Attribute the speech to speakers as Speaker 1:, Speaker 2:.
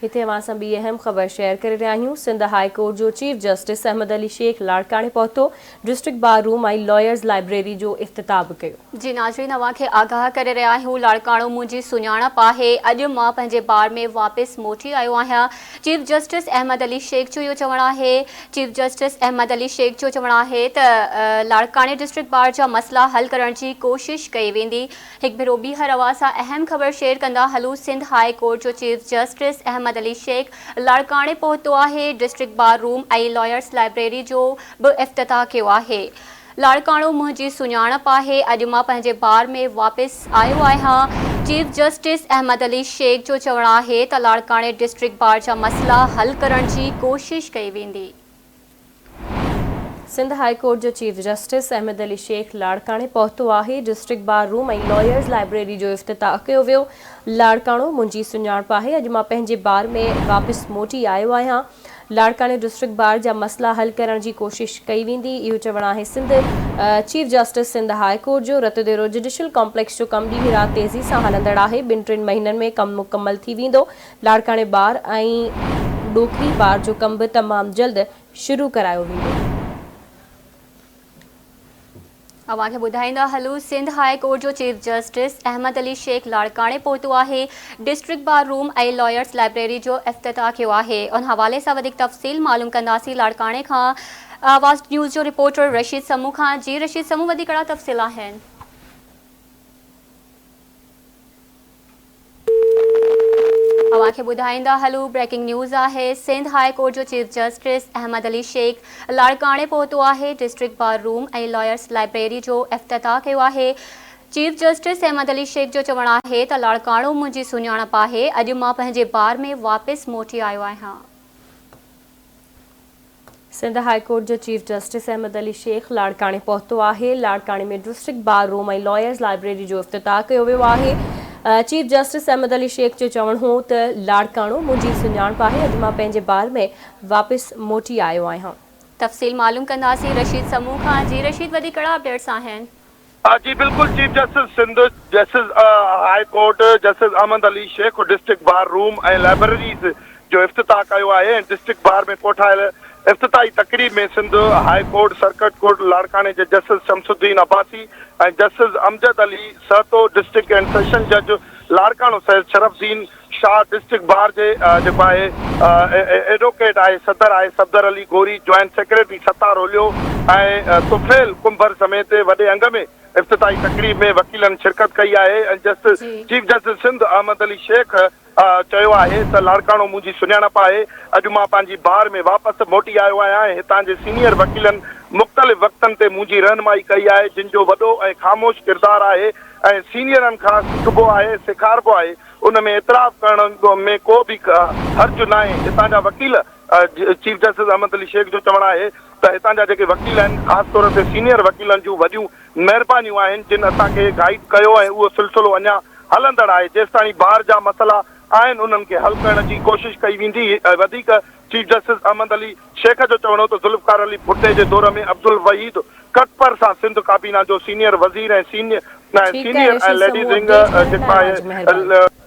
Speaker 1: هتي اوهان سان ٻي اهم خبر شيئر ڪري رهيا آهيون، سنڌ هاء ڪورٽ جو چيف جسٽس احمد علي شيخ لاڙڪاڻي پهتو، district bar room ۽ lawyers library جو افتتاح به ڪيو.
Speaker 2: جي ناظرين اوهان کي آگاهه ڪري رهيا آهيون لاڙڪاڻو منهنجي سڃاڻپ آهي اڄ مان پنهنجي بار ۾ واپس موٽي آيو آهيان چيف جسٽس احمد علي شيخ جو اهو چوڻ آهي چيف جسٽس احمد علي شيخ جو چوڻ آهي ته لاڙڪاڻي ڊسٽرڪٽ بار جا مسئلا حل ڪرڻ جي ڪوشش ڪئي ويندي هڪ ڀيرو ٻيهر اوهان سان اهم خبر شيئر ڪندا هلون سنڌ هاء ڪورٽ جو چيف جسٽس احمد علي شيخ لاڙڪاڻي پهتو آهي district bar room ۽ lawyers library جو به افتتاح ڪيو آهي لاڙڪاڻو منهنجي سڃاڻپ آهي اڄ مان پنهنجي بار ۾ واپس آيو آهيان چيف جسٽس احمد علي شيخ جو چوڻ آهي ته لاڙڪاڻي ڊسٽرڪٽ بار جا مسئلا حل ڪرڻ جي ڪوشش ڪئي ويندي.
Speaker 1: سنڌ هاء ڪورٽ جو چيف جسٽس احمد علي شيخ لاڙڪاڻي پهتو آهي، district bar room ۽ lawyers library جو افتتاح ڪيو ويو، لاڙڪاڻو منهنجي سڃاڻپ آهي، اڄ مان پنهنجي بار ۾ واپس موٽي آيو آهيان، لاڙڪاڻي ڊسٽرڪٽ بار جا مسئلا حل ڪرڻ جي ڪوشش ڪئي ويندي، اهو چوڻ آهي Sindh chief justice Sindh high court جو، رتوديرو جڊيشل ڪامپليڪس جو ڪم ڏينهن رات تيزي سان هلندڙ آهي، ٻن ٽن مهينن ۾ ڪم مڪمل ٿي ويندو، لاڙڪاڻي بار ۽ ڏوڪري بار جو ڪم به تمام جلد شروع ڪرايو ويندو.
Speaker 2: اوهان کي ٻڌائيندا هلون سنڌ هاء ڪورٽ جو چيف جسٽس احمد علي شيخ لاڙڪاڻي پهتو آهي district bar room ۽ lawyers library جو افتتاح ڪيو آهي ان حوالي سان وڌيڪ تفصيل معلوم ڪنداسين لاڙڪاڻي کان آواز نيوز جو رپورٽر رشيد سمون کان جي رشيد سمون وڌيڪ ڪهڙا تفصيل آهن. اوهان کي ٻڌائيندا هلون بريڪنگ نيوز آهي سنڌ هاء ڪورٽ جو چيف جسٽس احمد علي شيخ لاڙڪاڻي پهتو آهي district bar room ۽ lawyers library جو افتتاح ڪيو آهي چيف جسٽس احمد علي شيخ جو چوڻ آهي ته لاڙڪاڻو منهنجي سڃاڻپ آهي اڄ مان پنهنجي بار ۾ واپس موٽي آيو آهيان.
Speaker 1: سنڌ هاء ڪورٽ جو چيف جسٽس احمد علي شيخ لاڙڪاڻي پهتو آهي، لاڙڪاڻي ۾ district bar room ۽ lawyers library جو افتتاح ڪيو ويو آهي، چيف جسٽس احمد علي شيخ جو چوڻ هو ته لاڙڪاڻو منهنجي سڃاڻپ آهي، اڄ مان پنهنجي بار ۾ واپس موٽي آيو آهيان.
Speaker 2: تفصيل معلوم ڪنداسين رشيد سمون کان، جي رشيد وڌيڪ ڪهڙا اپڊيٽس آهن؟
Speaker 3: جي بلڪل chief justice Sindh justice high court justice Ahmed Ali Sheikh district bar room ۽ libraries جو افتتاح ڪيو آهي ۽ ڊسٽرڪٽ بار ۾ ڪوٺايل افتتاحي تقريب ۾ Sindh high court circuit court لاڙڪاڻي جي justice Shams Uddin Abbasi ۽ justice Amjad Ali Sahito district and session جج لاڙڪاڻو سيد شرف الدين شاهه ڊسٽرڪٽ بار جي جيڪو آهي ايڊووڪيٽ آهي صدر آهي صفدر علي غوري، جوائنٽ سيڪريٽري ستار اوليو ۽ طفيل ڪنڀر سميت وڏي انگ ۾ افتتاحي تقريب ۾ وڪيلن شرڪت ڪئي آهي ۽ justice chief justice Sindh Ahmed Ali Shaikh چيو آهي ته لاڙڪاڻو منهنجي سڃاڻپ آهي اڄ مان پنهنجي بار ۾ واپس موٽي آيو آهيان ۽ هتان جي سينيئر وڪيلن مختلف وقتن تي منهنجي رهنمائي ڪئي آهي جن جو وڏو ۽ خاموش ڪردار آهي ۽ سينيئرن کان سکبو آهي سيکاربو آهي ان ۾ اعتراف ڪرڻ ۾ ڪو به حرج ناهي، هتان جا وڪيل چيف جسٽس احمد علي شيخ جو چوڻ آهي ته هتان جا جيڪي وڪيل آهن خاص طور تي سينيئر وڪيلن جون وڏيون مهربانيون آهن جن اسان کي گائيڊ ڪيو ۽ اهو سلسلو اڃا هلندڙ آهي جيستاڻي بار جا مسئلا آهن انهن کي حل ڪرڻ جي ڪوشش ڪئي ويندي وڌيڪ چيف جسٽس احمد علي شيخ جو چوڻ هو ته ذوالفقار علي ڀٽي جي دور ۾ عبدالوحيد ڪٽپر سان سنڌ ڪابينا جو سينيئر وزير ۽
Speaker 1: ٺيڪ آهي
Speaker 3: senior ۽
Speaker 1: Rashid
Speaker 3: ladies
Speaker 1: Samoon
Speaker 3: wing
Speaker 1: update ڪرڻ
Speaker 3: جيڪو
Speaker 1: لاء
Speaker 3: آهي
Speaker 1: اوهان جي مهرباني.